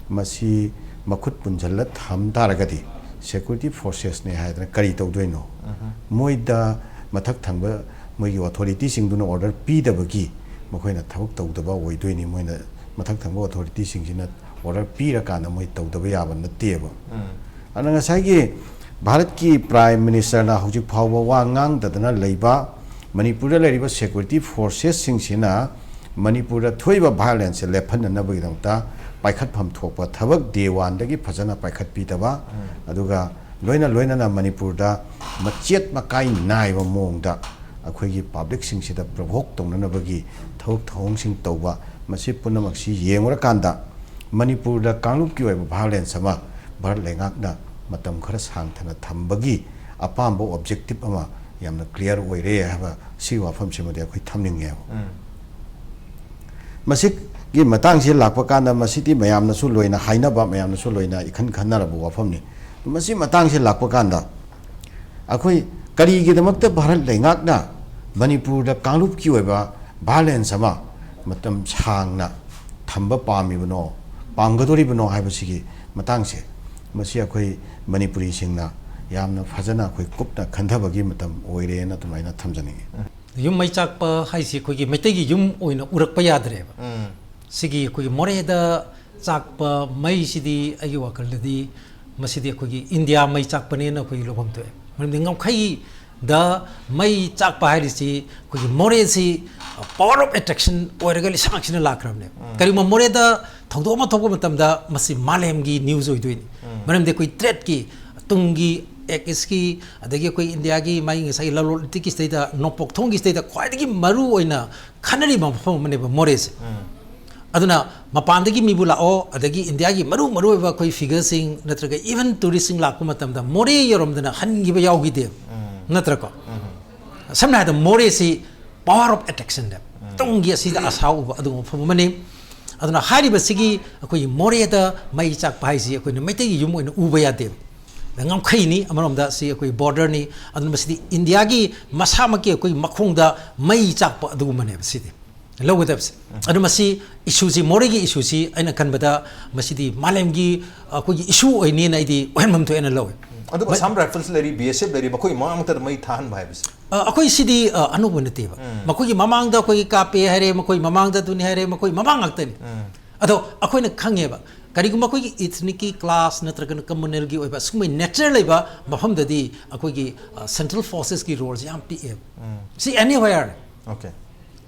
ꯃꯁꯤ ꯃꯈꯨꯠ ꯄꯨꯟꯁꯤꯜꯂ ꯊꯝ ꯇꯥꯔꯒꯗꯤ, ꯁꯦꯀ꯭ꯌꯨꯔꯤꯇꯤ ꯐꯣꯔꯁꯦꯁꯅꯦ ꯍꯥꯏꯗꯅ ꯀꯔꯤ ꯇꯧꯗꯣꯏꯅꯣ? ꯃꯣꯏꯗ ꯃꯊꯛ ꯊꯪꯕ ꯃꯣꯏꯒꯤ ꯑꯣꯊꯣꯔꯤꯇꯤꯁꯤꯡꯗꯨꯅ ꯑꯣꯔꯗꯔ ꯄꯤꯗꯕꯒꯤ ꯃꯈꯣꯏꯅ ꯊꯕꯛ ꯇꯧꯗꯕ ꯑꯣꯏꯗꯣꯏꯅꯤ꯫ ꯃꯣꯏꯅ ꯃꯊꯛ ꯊꯪꯕ ꯑꯣꯊꯣꯔꯤꯇꯤꯁꯤꯡꯁꯤꯅ ꯑꯣꯔꯗꯔ ꯄꯤꯔꯀꯥꯟꯗ ꯃꯣꯏ ꯇꯧꯗꯕ ꯌꯥꯕ ꯅꯠꯇꯦꯕ꯫ ꯑꯗꯨꯅ ꯉꯁꯥꯏꯒꯤ ꯚꯥꯔꯠꯀꯤ ꯄ꯭ꯔꯥꯏꯝ ꯃꯤꯅꯤꯁꯇꯔꯅ ꯍꯧꯖꯤꯛ ꯐꯥꯎꯕ ꯋꯥ ꯉꯥꯡꯗꯗꯅ ꯂꯩꯕ, ꯃꯅꯤꯄꯨꯔꯗ ꯂꯩꯔꯤꯕ ꯁꯦꯀ꯭ꯌꯨꯔꯤꯇꯤ ꯐꯣꯔꯁꯦꯁꯁꯤꯡꯁꯤꯅ ꯃꯅꯤꯄꯨꯔꯗ ꯊꯣꯛꯏꯕ ꯚꯥꯏꯑꯣꯂꯦꯟꯁꯁꯦ ꯂꯦꯞꯍꯟꯅꯅꯕꯒꯤꯗꯃꯛꯇ ꯄꯥꯏꯈꯠꯐꯝ ꯊꯣꯛꯄ ꯊꯕꯛ ꯗꯦ ꯋꯥꯟꯗꯒꯤ ꯐꯖꯅ ꯄꯥꯏꯈꯠꯄꯤꯗꯕ, ꯑꯗꯨꯒ ꯂꯣꯏꯅ ꯂꯣꯏꯅꯅ ꯃꯅꯤꯄꯨꯔꯗ ꯃꯆꯦꯠ ꯃꯀꯥꯏ ꯅꯥꯏꯕ ꯃꯑꯣꯡꯗ ꯑꯩꯈꯣꯏꯒꯤ ꯄꯕ꯭ꯂꯤꯛꯁꯤꯡꯁꯤꯗ ꯄ꯭ꯔꯣꯚꯣꯛ ꯇꯧꯅꯅꯕꯒꯤ ꯊꯕꯛ ꯊꯧꯑꯣꯡꯁꯤꯡ ꯇꯧꯕ, ꯃꯁꯤ ꯄꯨꯝꯅꯃꯛꯁꯤ ꯌꯦꯡꯂꯨꯔꯀꯥꯟꯗ ꯃꯅꯤꯄꯨꯔꯗ ꯀꯥꯡꯂꯨꯞꯀꯤ ꯑꯣꯏꯕ ꯚꯥꯏꯑꯣꯂꯦꯟꯁ ꯑꯃ ꯚꯥꯔꯠ ꯂꯩꯉꯥꯛꯅ ꯃꯇꯝ ꯈꯔ ꯁꯥꯡꯊꯅ ꯊꯝꯕꯒꯤ ꯑꯄꯥꯝꯕ ꯑꯣꯕꯖꯦꯛꯇꯤꯚ ꯑꯃ ꯌꯥꯝꯅ ꯀ꯭ꯂꯤꯌꯥꯔ ꯑꯣꯏꯔꯦ ꯍꯥꯏꯕ ꯁꯤꯒꯤ ꯋꯥꯐꯝꯁꯤꯃꯗꯤ ꯑꯩꯈꯣꯏ ꯊꯝꯅꯤꯡꯉꯦꯕ꯫ ꯃꯁꯤꯒꯤ ꯃꯇꯥꯡꯁꯤ ꯂꯥꯛꯄ ꯀꯥꯟꯗ ꯃꯁꯤꯗꯤ ꯃꯌꯥꯝꯅꯁꯨ ꯂꯣꯏꯅ ꯍꯥꯏꯅꯕ, ꯃꯌꯥꯝꯅꯁꯨ ꯂꯣꯏꯅ ꯏꯈꯟ ꯈꯟꯅꯔꯕ ꯋꯥꯐꯝꯅꯤ꯫ ꯃꯁꯤ ꯃꯇꯥꯡꯁꯤ ꯂꯥꯛꯄ ꯀꯥꯟꯗ ꯑꯩꯈꯣꯏ ꯀꯔꯤꯒꯤꯗꯃꯛꯇ ꯚꯥꯔꯠ ꯂꯩꯉꯥꯛꯅ ꯃꯅꯤꯄꯨꯔꯗ ꯀꯥꯡꯂꯨꯞꯀꯤ ꯑꯣꯏꯕ ꯚꯥꯏꯑꯣꯂꯦꯟꯁ ꯑꯃ ꯃꯇꯝ ꯁꯥꯡꯅ ꯊꯝꯕ ꯄꯥꯝꯃꯤꯕꯅꯣ, ꯄꯥꯝꯒꯗꯣꯔꯤꯕꯅꯣ ꯍꯥꯏꯕꯁꯤꯒꯤ ꯃꯇꯥꯡꯁꯦ, ꯃꯁꯤ ꯑꯩꯈꯣꯏ ꯃꯅꯤꯄꯨꯔꯤꯁꯤꯡꯅ ꯌꯥꯝꯅ ꯐꯖꯅ ꯑꯩꯈꯣꯏ ꯀꯨꯞꯅ ꯈꯟꯊꯕꯒꯤ ꯃꯇꯝ ꯑꯣꯏꯔꯦꯅ ꯑꯗꯨꯃꯥꯏꯅ ꯊꯝꯖꯅꯤꯡꯉꯤ꯫ ꯌꯨꯝ ꯃꯩ ꯆꯥꯛꯄ ꯍꯥꯏꯁꯤ ꯑꯩꯈꯣꯏꯒꯤ ꯃꯩꯇꯩꯒꯤ ꯌꯨꯝ ꯑꯣꯏꯅ ꯎꯔꯛꯄ ꯌꯥꯗ꯭ꯔꯦꯕ꯫ ꯁꯤꯒꯤ ꯑꯩꯈꯣꯏꯒꯤ ꯃꯣꯔꯦꯗ ꯆꯥꯛꯄ ꯃꯩꯁꯤꯗꯤ ꯑꯩꯒꯤ ꯋꯥꯈꯜꯗꯗꯤ ꯃꯁꯤꯗꯤ ꯑꯩꯈꯣꯏꯒꯤ ꯏꯟꯗꯤꯌꯥ ꯃꯩ ꯆꯥꯛꯄꯅꯦꯅ ꯑꯩꯈꯣꯏꯒꯤ ꯂꯧꯐꯝ ꯊꯣꯛꯑꯦ꯫ ꯃꯔꯝꯗꯤ ꯉꯝꯈꯩꯗ ꯃꯩ ꯆꯥꯛꯄ ꯍꯥꯏꯔꯤꯁꯤ ꯑꯩꯈꯣꯏꯒꯤ ꯃꯣꯔꯦꯁꯤ power of attraction ꯑꯣꯏꯔꯒ ꯂꯩꯁꯥꯡꯁꯤꯅ ꯂꯥꯛꯈ꯭ꯔꯕꯅꯦꯕ꯫ ꯀꯔꯤꯒꯨꯝꯕ ꯃꯣꯔꯦꯗ ꯊꯧꯗꯣꯛ ꯑꯃ ꯊꯣꯛꯄ ꯃꯇꯝꯗ ꯃꯁꯤ ꯃꯥꯂꯦꯝꯒꯤ ꯅ꯭ꯌꯨꯁ ꯑꯣꯏꯗꯣꯏꯅꯤ꯫ ꯃꯔꯝꯗꯤ ꯑꯩꯈꯣꯏ ꯇ꯭ꯔꯦꯠꯀꯤ ꯇꯨꯡꯒꯤ ꯑꯦꯛꯁꯀꯤ ꯑꯗꯒꯤ ꯑꯩꯈꯣꯏ ꯏꯟꯗꯤꯌꯥꯒꯤ ꯃꯥꯒꯤ ꯉꯁꯥꯏꯒꯤ ꯂꯂꯣꯟ ꯏꯇꯤꯛꯀꯤ ꯁꯤꯗꯩꯗ ꯅꯣꯡꯄꯣꯛ ꯊꯣꯡꯒꯤ ꯁꯤꯗꯩꯗ ꯈ꯭ꯋꯥꯏꯗꯒꯤ ꯃꯔꯨ ꯑꯣꯏꯅ ꯈꯟꯅꯔꯤꯕ ꯃꯐꯝ ꯑꯃꯅꯦꯕ ꯃꯣꯔꯦꯁꯦ꯫ ꯑꯗꯨꯅ ꯃꯄꯥꯟꯗꯒꯤ ꯃꯤꯕꯨ ꯂꯥꯛꯑꯣ, ꯑꯗꯒꯤ ꯏꯟꯗꯤꯌꯥꯒꯤ ꯃꯔꯨ ꯃꯔꯨ ꯑꯣꯏꯕ ꯑꯩꯈꯣꯏ ꯐꯤꯒꯔꯁꯤꯡ ꯅꯠꯇ꯭ꯔꯒ ꯏꯚꯟ ꯇꯨꯔꯤꯁꯁꯤꯡ ꯂꯥꯛꯄ ꯃꯇꯝꯗ ꯃꯣꯔꯦ ꯌꯧꯔꯝꯗꯅ ꯍꯟꯈꯤꯕ ꯌꯥꯎꯈꯤꯗꯦꯕ, ꯅꯠꯇ꯭ꯔꯀꯣ? ꯁꯝꯅ ꯍꯥꯏꯔꯕꯗ ꯃꯣꯔꯦꯁꯤ power of attractionꯅꯦꯕ꯫ ꯇꯨꯡꯒꯤ ꯑꯁꯤꯗ ꯑꯁꯥ ꯎꯕ ꯑꯗꯨꯒꯨꯝꯕ ꯃꯐꯝ ꯑꯃꯅꯤ꯫ ꯑꯗꯨꯅ ꯍꯥꯏꯔꯤꯕꯁꯤꯒꯤ ꯑꯩꯈꯣꯏꯒꯤ ꯃꯣꯔꯦꯗ ꯃꯩ ꯆꯥꯛꯄ ꯍꯥꯏꯁꯤ ꯑꯩꯈꯣꯏꯅ ꯃꯩꯇꯩꯒꯤ ꯌꯨꯝ ꯑꯣꯏꯅ ꯎꯕ ꯌꯥꯗꯦꯕ꯫ ꯑꯗ ꯉꯝꯈꯩꯅꯤ, ꯑꯃꯔꯣꯝꯗ ꯁꯤ ꯑꯩꯈꯣꯏ ꯕꯣꯔꯗꯔꯅꯤ꯫ ꯑꯗꯨꯅ ꯃꯁꯤꯗꯤ ꯏꯟꯗꯤꯌꯥꯒꯤ ꯃꯁꯥꯃꯛꯀꯤ ꯑꯩꯈꯣꯏꯒꯤ ꯃꯈꯣꯡꯗ ꯃꯩ ꯆꯥꯛꯄ ꯑꯗꯨꯒꯨꯝꯕꯅꯦꯕ ꯁꯤꯗꯤ ꯂꯧꯒꯗꯕꯁꯦ꯫ ꯑꯗꯨ ꯃꯁꯤ ꯏꯁꯨꯁꯤ, ꯃꯣꯔꯦꯒꯤ ꯏꯁꯨꯁꯤ ꯑꯩꯅ ꯈꯟꯕꯗ ꯃꯁꯤꯗꯤ ꯃꯥꯂꯦꯝꯒꯤ ꯑꯩꯈꯣꯏꯒꯤ ꯏꯁꯨ ꯑꯣꯏꯅꯤꯅ ꯑꯩꯗꯤ ꯑꯣꯏꯍꯟꯐꯝ ꯊꯣꯛꯑꯦꯅ ꯂꯧꯋꯦ꯫ ꯑꯗꯨꯕꯨ ꯃ- ꯑꯁꯥꯝ ꯔꯥꯏꯐꯜꯁ ꯂꯩꯔꯤ, ꯕꯤ ꯑꯦꯁ ꯑꯦꯐ ꯂꯩꯔꯤ, ꯃꯈꯣꯏ ꯃꯃꯥꯡ ꯃꯛꯇꯗ ꯃꯩ ꯊꯥꯍꯟꯕ ꯍꯥꯏꯕꯁꯤ? ꯑ, ꯑꯩꯈꯣꯏ ꯁꯤꯗꯤ, ꯑ, ꯑꯅꯧꯕ ꯅꯠꯇꯦꯕ꯫ ꯃꯈꯣꯏꯒꯤ ꯃꯃꯥꯡꯗ ꯑꯩꯈꯣꯏꯒꯤ ꯀꯥꯞꯄꯦ ꯍꯥꯏꯔꯦ, ꯃꯈꯣꯏ ꯃꯃꯥꯡꯗ ꯑꯗꯨꯅꯤ ꯍꯥꯏꯔꯦ, ꯃꯈꯣꯏ ꯃꯃꯥꯡ ꯉꯥꯛꯇꯅꯤ꯫ ꯑꯗꯣ ꯑꯩꯈꯣꯏꯅ ꯈꯪꯉꯦꯕ, ꯀꯔꯤꯒꯨꯝꯕ ꯑꯩꯈꯣꯏꯒꯤ ꯏꯊꯅꯤꯛꯀꯤ ꯀ꯭ꯂꯥꯁ ꯅꯠꯇ꯭ꯔꯒꯅ ꯀꯝꯃꯨꯅꯦꯜꯒꯤ ꯑꯣꯏꯕ ꯑꯁꯤꯒꯨꯝꯕ ꯅꯦꯆꯔ ꯂꯩꯕ ꯃꯐꯝꯗꯗꯤ ꯑꯩꯈꯣꯏꯒꯤ, ꯑ, ꯁꯦꯟꯇ꯭ꯔꯦꯜ ꯐꯣꯔꯁꯦꯁꯀꯤ ꯔꯣꯜꯁꯦ ꯌꯥꯝ ꯄꯤꯛꯑꯦꯕ꯫ ꯁꯤ ꯑꯦꯅꯤꯋꯦꯌꯔꯅꯤ꯫ ꯑꯣꯀꯦ꯫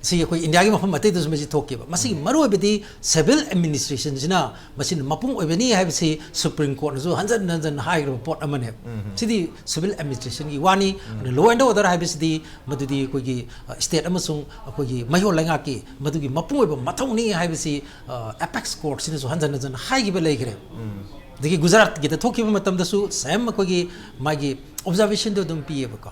ꯁꯤ ꯑꯩꯈꯣꯏ ꯏꯟꯗꯤꯌꯥꯒꯤ ꯃꯐꯝ ꯑꯇꯩꯗꯁꯨ ꯃꯁꯤ ꯊꯣꯛꯈꯤꯕ꯫ ꯃꯁꯤꯒꯤ ꯃꯔꯨꯑꯣꯏꯕꯗꯤ civil administrationꯁꯤꯅ ꯃꯁꯤꯅ ꯃꯄꯨꯡ ꯑꯣꯏꯕꯅꯤ ꯍꯥꯏꯕꯁꯤ Supreme Courtꯅꯁꯨ ꯍꯟꯖꯟ ꯍꯟꯖꯟ ꯍꯥꯏꯈ꯭ꯔꯕ ꯄꯣꯠ ꯑꯃꯅꯦꯕ꯫ ꯁꯤꯗꯤ civil administrationꯒꯤ ꯋꯥꯅꯤ꯫ ꯑꯗꯨꯅ law and order ꯍꯥꯏꯕꯁꯤꯗꯤ ꯃꯗꯨꯗꯤ ꯑꯩꯈꯣꯏꯒꯤ, ꯑ, state ꯑꯃꯁꯨꯡ ꯑꯩꯈꯣꯏꯒꯤ ꯃꯩꯍꯧ ꯂꯩꯉꯥꯛꯀꯤ ꯃꯗꯨꯒꯤ ꯃꯄꯨꯡ ꯑꯣꯏꯕ ꯃꯊꯧꯅꯤ ꯍꯥꯏꯕꯁꯤ, ꯑ, apex courtꯁꯤꯅꯁꯨ ꯍꯟꯖꯟ ꯍꯟꯖꯟ ꯍꯥꯏꯈꯤꯕ ꯂꯩꯈ꯭ꯔꯦꯕ꯫ ꯑꯗꯒꯤ ꯒꯨꯖꯔꯥꯠꯀꯤꯗ ꯊꯣꯛꯈꯤꯕ ꯃꯇꯝꯗꯁꯨ same ꯑꯩꯈꯣꯏꯒꯤ ꯃꯥꯒꯤ observationꯗꯣ ꯑꯗꯨꯝ ꯄꯤꯌꯦꯕꯀꯣ꯫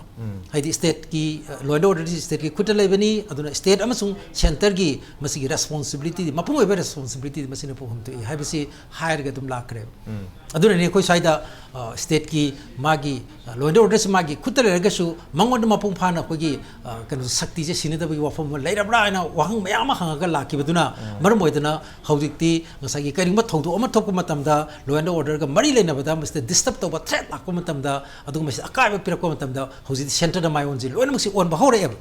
ꯍꯥꯏꯗꯤ stateꯀꯤ, ꯑ, law and orderꯁꯤ stateꯀꯤ ꯈꯨꯠꯇ ꯂꯩꯕꯅꯤ, ꯑꯗꯨꯅ state ꯑꯃꯁꯨꯡ centreꯒꯤ ꯃꯁꯤꯒꯤ responsibilityꯗꯤ, ꯃꯄꯨꯡ ꯑꯣꯏꯕ responsibilityꯗꯤ ꯃꯁꯤꯅ ꯄꯨꯐꯝ ꯊꯣꯛꯏ ꯍꯥꯏꯕꯁꯤ ꯍꯥꯏꯔꯒ ꯑꯗꯨꯝ ꯂꯥꯛꯈ꯭ꯔꯦꯕ꯫ ꯑꯗꯨꯅꯅꯤ ꯑꯩꯈꯣꯏ ꯁ꯭ꯋꯥꯏꯗ, ꯑ, stateꯀꯤ ꯃꯥꯒꯤ, ꯑ, law and orderꯁꯤ ꯃꯥꯒꯤ ꯈꯨꯠꯇ ꯂꯩꯔꯒꯁꯨ ꯃꯉꯣꯟꯗ ꯃꯄꯨꯡ ꯐꯥꯅ ꯑꯩꯈꯣꯏꯒꯤ, ꯑ, ꯀꯩꯅꯣ, ꯁꯛꯇꯤꯁꯦ ꯁꯤꯟꯅꯗꯕꯒꯤ ꯋꯥꯐꯝ ꯑꯃ ꯂꯩꯔꯕ꯭ꯔꯥ ꯍꯥꯏꯅ ꯋꯥꯍꯪ ꯃꯌꯥꯝ ꯑꯃ ꯍꯪꯉꯒ ꯂꯥꯛꯈꯤꯕꯗꯨꯅ ꯃꯔꯝ ꯑꯣꯏꯗꯅ ꯍꯧꯖꯤꯛꯇꯤ ꯉꯁꯥꯏꯒꯤ ꯀꯔꯤꯒꯨꯝꯕ ꯊꯧꯗꯣꯛ ꯑꯃ ꯊꯣꯛꯄ ꯃꯇꯝꯗ law and orderꯒ ꯃꯔꯤ ꯂꯩꯅꯕꯗ ꯃꯁꯤꯗ disturb ꯇꯧꯕ, threat ꯂꯥꯛꯄ ꯃꯇꯝꯗ, ꯑꯗꯨꯒꯨꯝꯕꯁꯤꯗ ꯑꯀꯥꯏꯕ ꯄꯤꯔꯛꯄ ꯃꯇꯝꯗ ꯍꯧꯖꯤꯛꯇꯤ centreꯗ ꯃꯥꯏꯑꯣꯟꯁꯤ ꯂꯣꯏꯅꯃꯛꯁꯤ ꯑꯣꯟꯕ ꯍꯧꯔꯛꯑꯦꯕ꯫